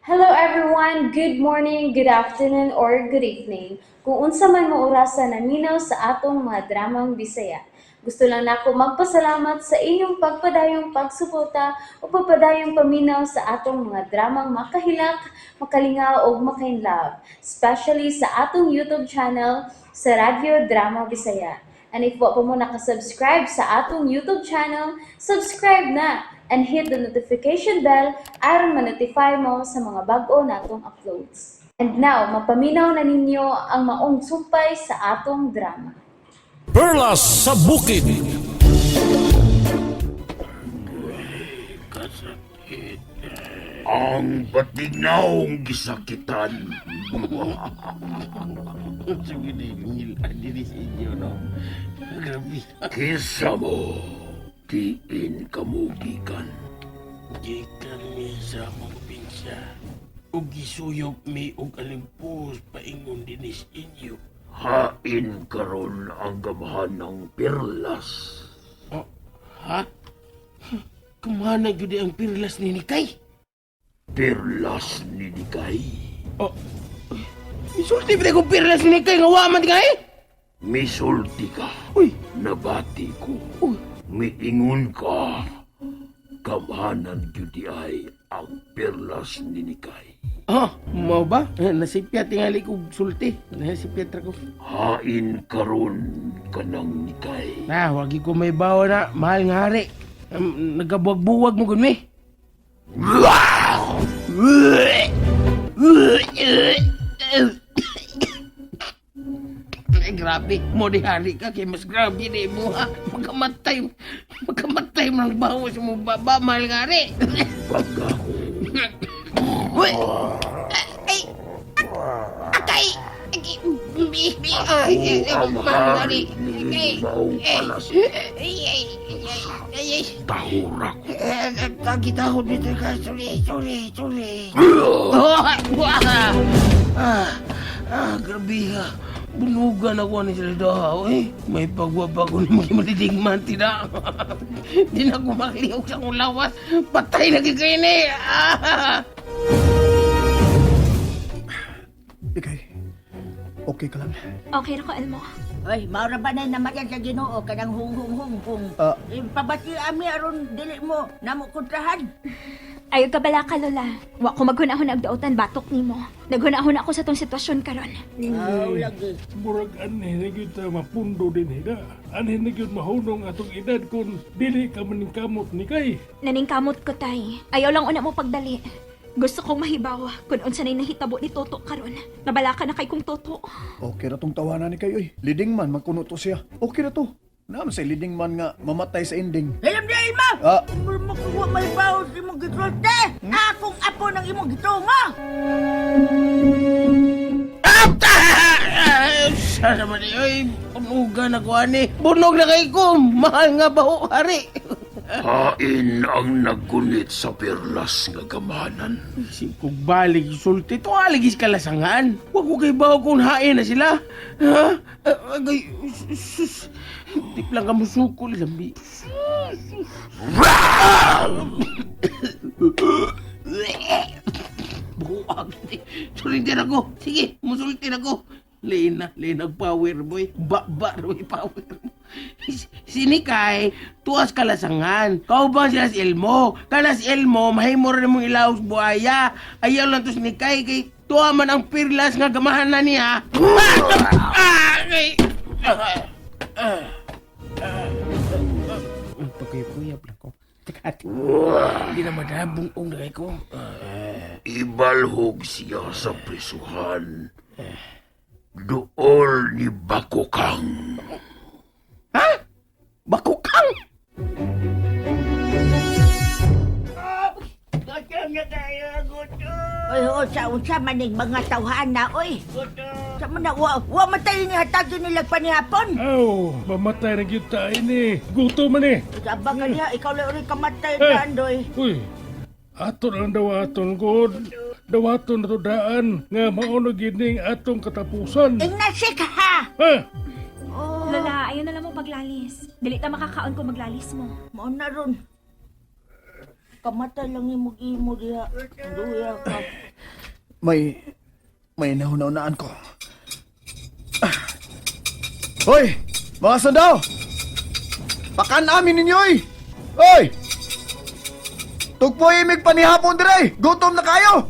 Hello everyone! Good morning, good afternoon, or good evening. Kung unsa man mo orasa naminaw sa atong mga dramang Bisaya. Gusto lang nako magpasalamat sa inyong pagpadayong pagsuporta o pagpadayong paminaw sa atong mga dramang makahilak, makalingaw ug makainlove, especially sa atong YouTube channel sa Radyo Drama Bisaya. And if wa pa mo nakasubscribe sa atong YouTube channel, subscribe na and hit the notification bell aron ma-notify mo sa mga bag-o natong uploads. And now, mapaminaw na ninyo ang maong sumpay sa atong drama. Perlas sa Bukid. Kasakit. Ang batinawng gisakitan. Sige ngil diri sa inyo, no? Grabe. Kinsa mo, diin kamugikan. Gikan mi sa probinsya. Ug gisuyop mi og alimpos paingon dinis inyo. Hain karon ang gamahan ng perlas. Oh, ha? Kumana gyud ang pirlas ni Nikay? Perlas ni Nikay. Oh. Misulti pa kong pirlas ni Nikay nga wa man kay? Misulti ka. Uy, Nabati ko. uy. Miingon ka. Gamhanan gyud ay ang perlas ni Nikay. Ah, mao ba? Eh, nasipya tingali kog sulti. Nasipya ra ko. Hain karon kanang Nikay. Na, wagi ko may bawa na. Mahal nga hari. Nagabuwag-buwag mo gud mi. Ay, grabe. Mo di hari ka kay mas grabe di mo ha. Makamatay. Makamatay mo ng bawas mo baba, mahal nga hari. Pagka Uy! Ay! Akay! Bi, bi, ay, ay, ako ang mahal nga hari hari. ni Maong Palas. Ay, ay, ay, ay, ay. Tahura ko. Kagitahod dito ka. Sorry, sorry, sorry. Ah, ah, grabe ha. Bunugan ako ni sila daw. Eh, may pagwabag ko ni mga malidigman, tira. Di na ako makilihok sa akong lawas. Patay na kayo ni. Ah! Ikay, okay ka lang? Okay ra ko, Elmo. Oy, maura ba na namatyan sa Ginoo kanang hung hung hung hung. Ah. Pabati ami aron dili mo namo kontrahan. Ayaw ka bala ka, Lola. Wa ko maghunahuna og dautan batok nimo. Naghunahuna ako sa tong sitwasyon karon. Aw lagi. Murag anhi na gyud ta mapundo din hida. Anhi na gyud mahunong atong edad kung dili ka maningkamot ni kay. Naningkamot ko, tay. Ayaw lang una mo pagdali. Gusto kong mahibaw kung unsa na'y nahitabo ni Toto karon. Nabala ka na kay kong Toto. Okay ra tong tawanan ni kayo. Oy. Leading man, magkuno to siya. Okay ra to. Naman sa leading man nga mamatay sa ending. Hilam di mo. Ah. Mura mo kuha may bawo sa imong gitrulte. Akong apo ng imong gitungo. Sana man eh, ay, bunugan ako ani. Bunog na kay ko. Mahal nga ba ho, hari? Hain ang naggunit sa perlas nga gamanan. Isip kong balik sulti. Ito aligis kalasangan. Huwag ko kay bawo kung hain na sila. Ha? Agay, sus. Di lang ka musukol. Lambi. Buwag. Surrender ako. Sige, musulti na ako. Lena, Lena, power boy. Ba, boy, power. Sinikay, tuas kalasangan. Kauban sila si Elmo. Kana si Elmo, mahimo rin mong ilaos buhaya. Ayaw lang to si Nikay, kay tuwa man ang pirlas nga gamahan na niya. Ah! Ay! Pagkuyap-kuyap lang ko. Teka, ate. Hindi na madabong ong na ko. Ibalhog siya sa prisuhan. Dool ni Bakukang. Ha? Bakukang! Oy, unsa unsa maning mga tawhan na oy. Sa man na wa wa matay ni hatagin nila panihapon. Aw, mamatay na gyud ta ini. Gutom man eh. Sabang ka niya, ikaw lang rin kamatay Eh. na andoy. Uy, ato na ang dawaton god. Dawaton na to daan nga mao na gyud ning atong katapusan. Ingnasik ha. Ha? Oh, Lola, ayaw na lang mo paglalis. Dili ta makakaon kung maglalis mo. mao na ron. Kamatay lang imong imo diha. Duya ka. May nahuna-unaan ko. Ah. Hoy! Mga sundao! Pakan amin ninyo, oy! Hoy! Tugpoy imig panihapon dire! Gutom na kayo!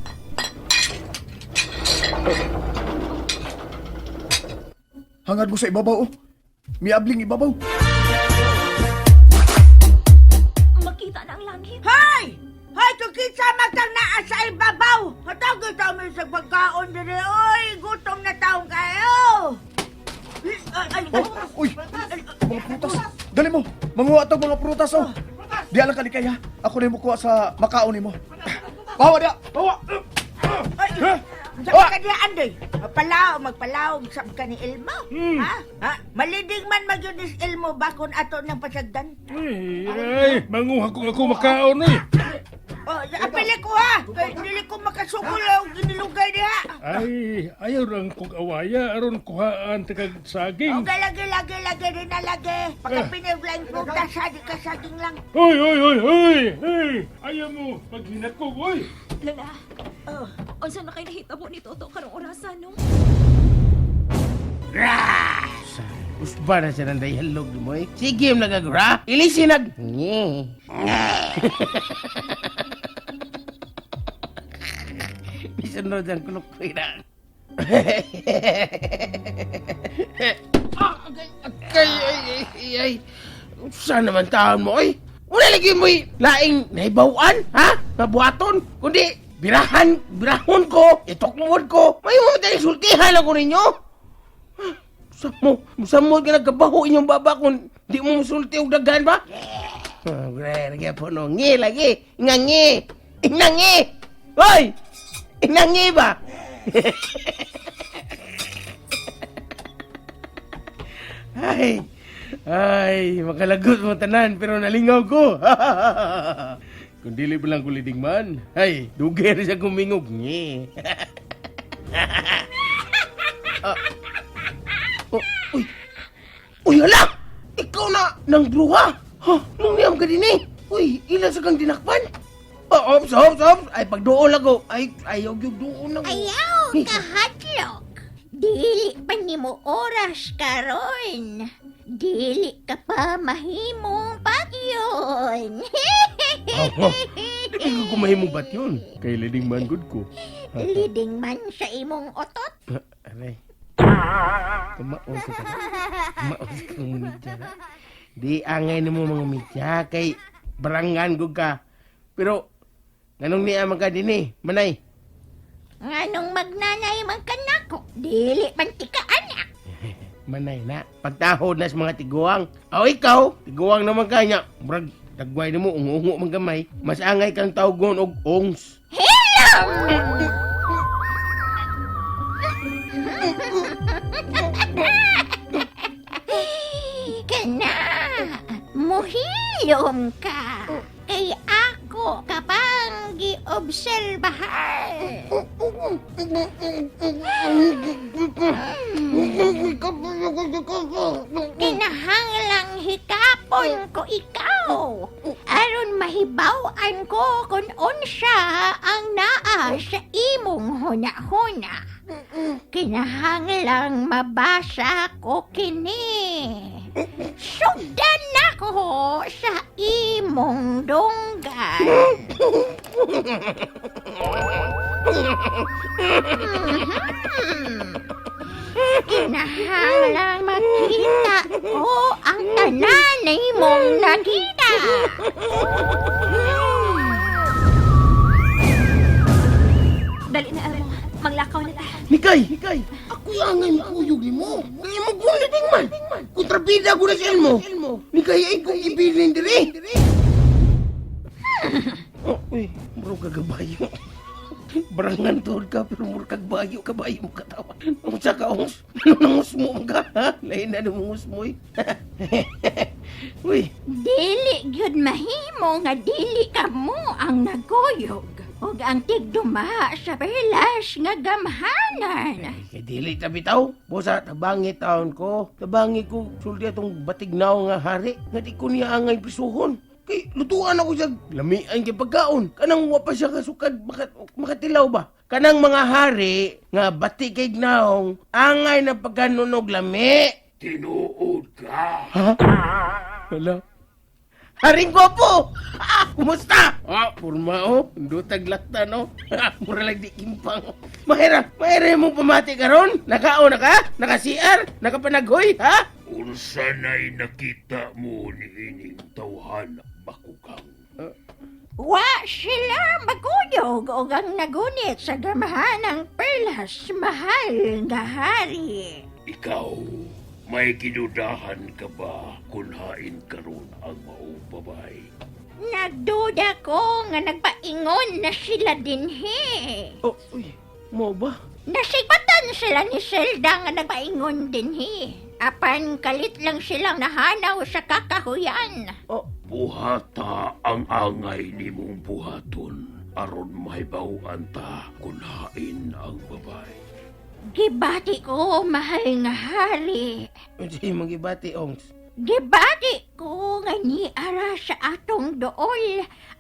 Hangad mo sa ibabaw, oh. Miabling ibabaw. Makita na ang langit. Hoy! Hoy, kung kinsa magtang naa sa ibabaw! Hatag ito mi sa pagkaon dire, oy! Gutom na taong kayo! Ay, ay, Oh, uy! Mga prutas! Dali mo! Manguha tag mga prutas, oh! Di alang kalikay, ha? Ako na yung mukuha sa makaon nimo. Bawa dia! Bawa! Ay, sa ka diya, Andoy. Magpalaw, magpalaw, sab ka ni Elmo. Ha? Ha? Maliding man magyud ni Elmo bakon ato ng pasagdan. Ay, ay, manguha ko ako makaon eh. Oh, apili ko ha. Kay dili ko makasukol og ginilugay diha. Ay, ayaw lang kong awaya aron kuhaan tagag saging. Okay, lagi, lagi, lagi, rin na lagi. Pagka piniglang prutas, ha, di ka saging lang. Hoy, hoy, hoy, hoy! Hey, ayaw mo paghinakog, oy! Lola, Oh. unsa na kay nahitabo ni Toto karong orasa, no? Usba na siya ng dialog mo eh. Sige, nagagra. Ilisi nag... Nye. Bisan ang kulok na. Ah, ay, ay, ay, ay, ay. Saan naman taon mo, oy? Wala lagi mo'y laing naibawan, ha? Mabuhaton? Kundi, birahan, birahon ko, itukmod ko. May mga tayong sultihan ako ninyo. Sa mo ka nagkabaho inyong baba kung di mo musulti og daghan ba? Oh, gre, lagi po no. Ngi lagi. Ngangi. Inangi. Hoy! Inangi ba? Ay, ay, makalagot mo tanan pero nalingaw ko. Kung dili pa lang kuliding man, ay, dugay na siya kumingog. Ngi. Oh, uy. Uy, hala! Ikaw na nang bruha! Ha? Nung niyam ka din eh. Uy, ilan sa kang dinakpan? Oh, ops, ops, ops. Ay, pagduol ako. Ay, ayaw yung duol ako. Ayaw, kahadlok. Dili pa nimo oras karon. Dili ka pa mahimong patyon. Oh, di ko kumahimong bat yun. Kay leading man good ko. Leading man sa imong otot. Aray. Kumaon sa ka. Kumaon sa kang mitya na. Di angay nimo mga mitya kay barangan gud ka. Pero nganong niya man ka din eh, manay. Nganong magnanay man kanako, dili man ti ka anak. Manay na. Pagtahod na sa mga tiguang. O ikaw, tiguang naman kanya. Murag, dagway na mo, ungo-ungo man gamay. Mas angay kang tawgon og ongs. Hilom! Kana, muhilom ka. Kay ako ka pang giobserbahan. Kinahanglang hikapon ko ikaw. Aron mahibaw-an ko kung unsa ang naa sa imong huna-huna. Kinahanglang mabasa ko kini. Sugdan nako sa imong dunggan. Kinahanglang makita ko ang tanan na imong nakita. Dali na, Elmo. Manglakaw na ta. Nikay! Nikay! Ako yung angay makuyog ni mo. Kaya mo kung libing man. Kontrabida ko na si Elmo. Nikay ay kong ibilin diri. Oh, uy, muro kagabayo. Barangan tuod ka, pero muro kagbayo, kabayo mo katawa. Ang sa ka, ongs. Ano nangus mo ka, ha? Lain na nangus mo, eh. Uy, Dili gyud mahimo nga dili kamo ang naguyog ug ang tigduma sa perlas nga gamhanan. Kay dili ta bitaw. Bosa tabangi taon ko. Tabangi ko sulti atong batignaw nga hari nga di ko niya angay prisuhon. Kay lutuan ako sa lamian kay pagkaon. Kanang wa pa siya kasukad makatilaw ba. Kanang mga hari nga bati kay gnaong angay na pagkanunog lami. Tinuod ka. Ha? Wala. Haring Gwapo! Ah, kumusta? Ah, purma oh. Dutag lakta no. Mura lang di kimpang. Mahira, mahira mo pamati karon? Nakao na ka? Naka CR? Nakapanaghoy, ha? Unsa na'y nakita mo ni ining tawhan bakukang? Wa sila maguyog og ang nagunit sa gamhanang perlas, mahal nga hari. Ikaw, may gidudahan ka ba kung hain karon ang maong babae? Nagduda ko nga nagpaingon na sila dinhi. Oh, uy, mo ba? Nasigpatan sila ni Zelda nga nagpaingon dinhi. Apan kalit lang silang nahanaw sa kakahuyan. Oh, Buhata ang angay nimong buhaton aron mahibaw-an ta kung hain ang babae. Gibati ko, mahal nga hari. hindi magibati, Ongs. Gibati ko nga niara sa atong dool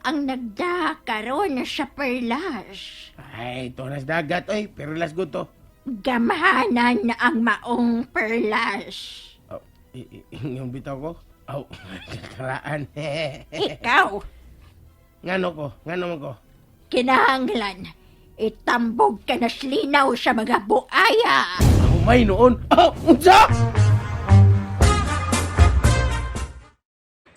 ang nagda karon sa perlas. Ay, ito nas dagat, oy. Perlas guto. Gamhanan ang maong perlas. Oh, yung bitaw ko? Oh, kakaraan. Ikaw, Ngano ko? Ngano mo ko? kinahanglan, itambog ka na linaw sa mga buaya. Humay noon. Oh, unsa?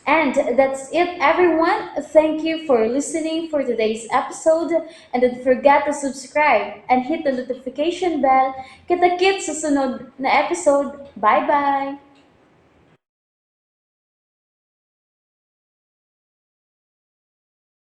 And that's it, everyone. Thank you for listening for today's episode. And don't forget to subscribe and hit the notification bell. Kita-kits sa sunod na episode. Bye-bye!